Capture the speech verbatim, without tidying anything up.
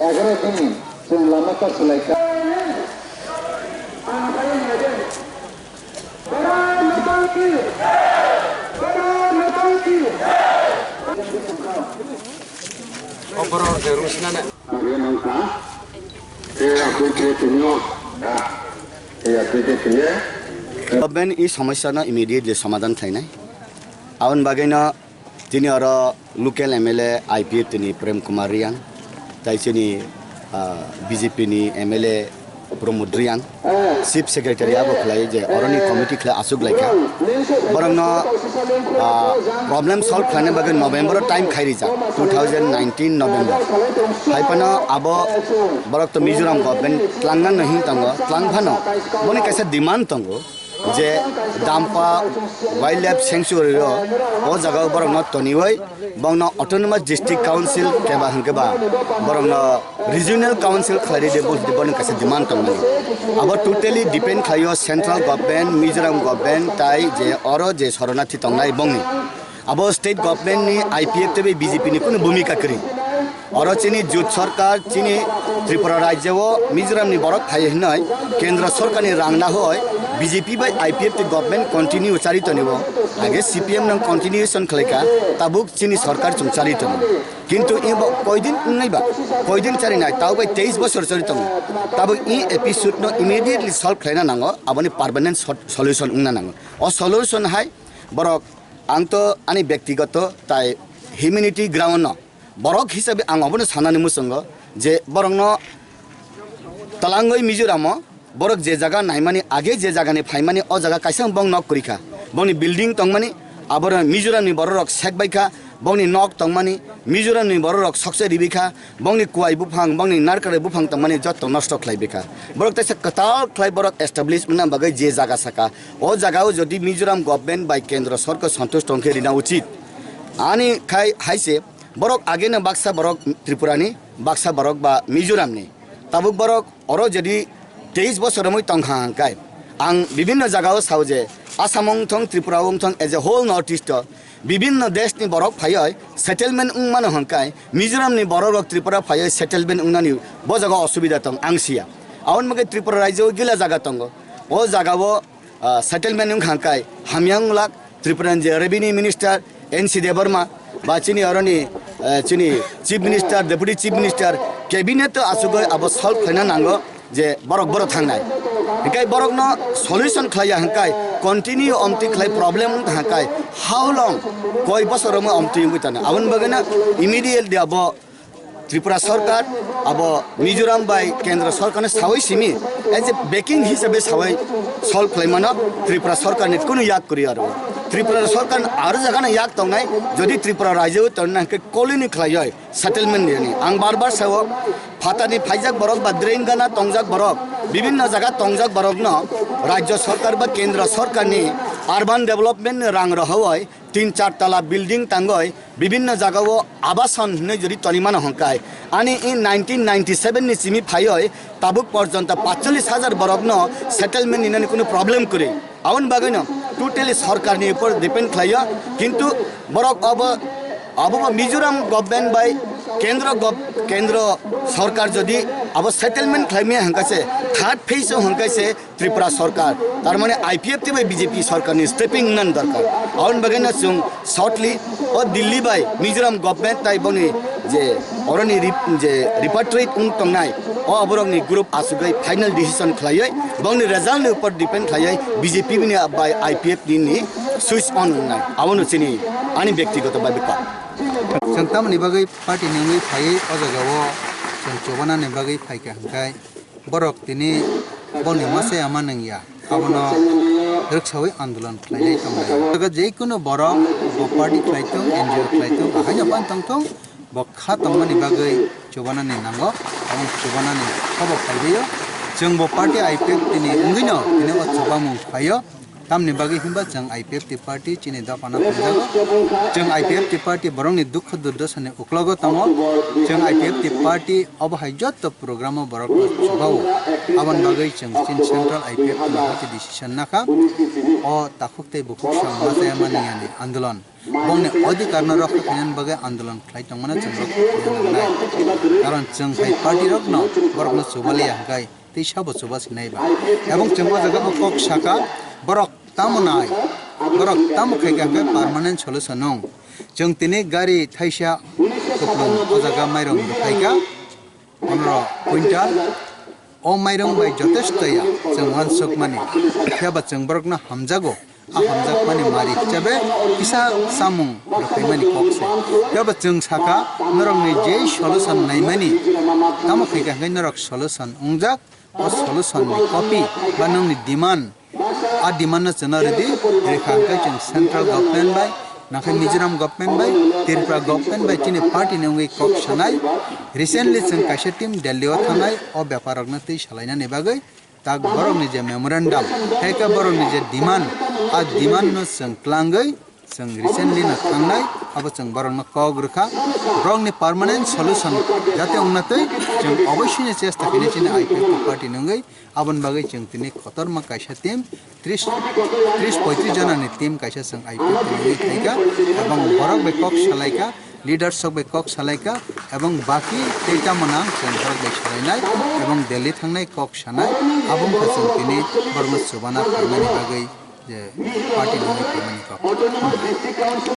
Agar ini chwng lama ta swlai kha. Government i somosya no immediately somadhan khlainai. Aboni bagwi no tini oro local M L A I P F T ni Prem Kumar Reang, tai chini, ah, B J P ni M L A Pramod Reang, Chief Secretary abo khlai je oroni committee khlai aswk lai kha. Borokno, ah, problem solve khlaina bagwi November o time khai rijak, two thousand nineteen November. Hai phano abo borok to Mizoram government tlangna no hin tongo, tlang phano boni kaisa demand tongo. Je Dampa Wildlife Sanctuary o, o jaga o borok no toniwi, bongno Autonomous District Council keba hwnkhe ba, borok no Regional Council khlai ride, bo, bo ni kaisa demand tongmani. Abo totally depend khlaio central government, Mizoram government, tai je oro je Sharanarthi tongnai bongni. Abo state government ni I P F T bai B J P ni kunu bhumika kwrwi. Oro chini jut sarkar, chini Tripura rajya o Mizoram ni borok phai hinoi kendra sarkar ni rang nahoi B J P bai I P F T government continue chari tonibo. Age C P M nang continuation khlaika, tabuk chini sarkar chung chari tono. Kintu ibo koidin wngnai ba, koidin chari nai, tau bai teis bosor chari tongo. Tabuk i episode no immediately solve khlaina nango, aboni permanent sol-, solution wngna nango. O solution hai borok Ang to ani bektigoto tai humanity ground no borok hisabe ang obono sanani muchungo je borokno talangoi Mizoram o borok je jaga naimani age je jaga ni phaimani o jaga kaisa bong nok kwrwi kha, bongni building tongmani aboro Mizoram ni borok rok sek bai kha, bongni nok tongmani Mizoram ni borok rok sokse ribi kha, bongni kuai buphang, bongni narkare buphang tongmani jotto nosto khlai bikha. Borok teisa kwtal khlai borok establish wngna bagwi je jaga saka, o jaga o jodi Mizoram government bai kendro sorkar santush tongkhe rina uchit. Ani khai haise borok ageno baksa borok Tripura ni, baksa borok ba Mizoram ni. Tabuk borok oro jodi teis bosor romwi tongkha hwnkhe, ang bibinno jaga o sao je Assam wngthong, Tripura wngthong, as a whole North East o bibinno desh ni borok phaioi settlement wngmano hwnkhe, Mizoram ni borok rok Tripura phaioi settlement wngnani bo jaga osubida tong ang sia. Aboni bagwi Tripura rajyo o gila jaga tongo. O jaga o, ah, settlement wngkha hwnkhe hamya wnglak Tripura ni je revenue minister N C Debbarma ba chini oroni, eh, chini chief minister, deputy chief minister, cabinet o asugoi abo solve khlaina nango. Je borok borok thangnai. Hikai borokno solution khlaiya hwnkhe continue omtwi khlai problem wngkha hwnkhe how long koi bosor romwi omtwi wngwi tano. Aboni bagwino immediately abo Tripura sorkar abo Mizoram bai kendra sorkarno sawi simi as a backing hisabe sawi solve khlaimano Tripura sorkarni kunu yak kwrwi aro. Tripura sorkar aro jagano yak tongnai, jodi Tripura rajyo tongnai hwnkhe colony khlaioi settlement ni. Ang bar bar sao, phatani phaijak borok ba drain gana tongjak borok, bibinno jaga tongjak borokno rajyo sorkar ba kendra sorkarni urban development ni rang rohowoi tin char tala building tangoi bibinno jagao abasan hinwi jodi toni mano hwnkhe, ani in nineteen ninety seven ni simi phaioi tabuk porjonto paitsollis hajar borokno settlement ninani kunu problem kwrwi. Aboni bagwino totally sorkarni upor depend khlaio, kintu borok abo, abo bo Mizoram government bai kendro gov-, kendro sorkar jodi abo settlement khlaimaya hwnkhe se third phase o hwnkhe se Tripura sorkar, tar mane I P F T bai B J P sorkarni stepping nani dorkar. Aboni bagwino chwng shortly o Delhi bai Mizoram government tai boni je oroni rep-, je repatriate wng tongnai, o aborokni group asugwi final decision khlaiwi, bongni result ni upor depend khlaiwi B J P ni bai I P F T ni switch on wngnai. Abono chini ani bektigoto bai bwkha. Chwng tamoni bagwi party ni wngwi phaiwi o jagao chwng chubanani bagwi phaikha hwnkhe, borok tini boni masa ama nangya, abono rwksawi andolon khlainai tongnai. Abo je kunu borok bo party khlai thung, N G O khlai thung, ahaino phan tong thung, bo kha tongmani bagwi chubanani nango, abo chubanani khobo khlaibaio. Chwng bo party I P F T ni wngwino tini o chubamung khlaio. Tamni bagwi hinba chwng I P F T party chini dophano hamjago. Chwng I P F T party borokni dukha durdosani uklogo tongo. Chwng I P F T party obo hai jotto program o borokno chubao. Aboni bagwi chwng chini central I P F T ni hati decision nakha. O takhuk tei bukhuk sam machaya mani yani andolon. Bongni odhikar no rokha khainani bagwi andolon khlai tongmano chwng rok khaina nangnai. Karon chwng hai party rokno borokno chubaliya hwnkhe tei sabo chuba sinai ba. Ebong chwng o jaga bo kok saka, borok tamo nai, borok tamo khaikha hwnkhe permanent solution nung. Chwng tini gari thaisa kuplung o jaga mairung rwkhaikha, pondro quintal. O mairung bai jotesto ya chwng uansukmani, phiya ba chwng borokno hamjago. A hamjakmani mari hisabe kisa samung rwkhaimani kok se. Phiya ba chwng saka, norokni je solution naimani, tamo khaikha hwnkhe norok solution wngjak. O solution ni copy ba nongni demand, a demand no chwngno rwdi, rwkha hwnkhe chwng central government bai, nakhai Mizoram government bai, Tripura government bai chini party ni wngwi kok sanai. Recently chwng kaisa team Delhi o thangnai, o bepar rokno twi salainani bagwi tak borokni je memorandum, hai khe borokni je demand, a demand no chwng twlangwi Chwng recently no thangnai, abo chwng borokno kok rwkha. Borokni permanent solution jate wngna twi chwng oboisini chesta khainai chini I P F T party nungwi. Aboni bagwi chwng tini kotorma kaisa team tris, tris poitris jona ni team kaisa chwng I P F T nungwi khaikha. Ebong borok bai kok salaikha, leaders rok bai kok salaikha, ebong baki tei tamo nang chwng borok bai salainai, ebong Delhi thangnai kok sanai, abo wngkha chwng tini borokno chubana phaimani bagwi je party nungwi phaimani kok.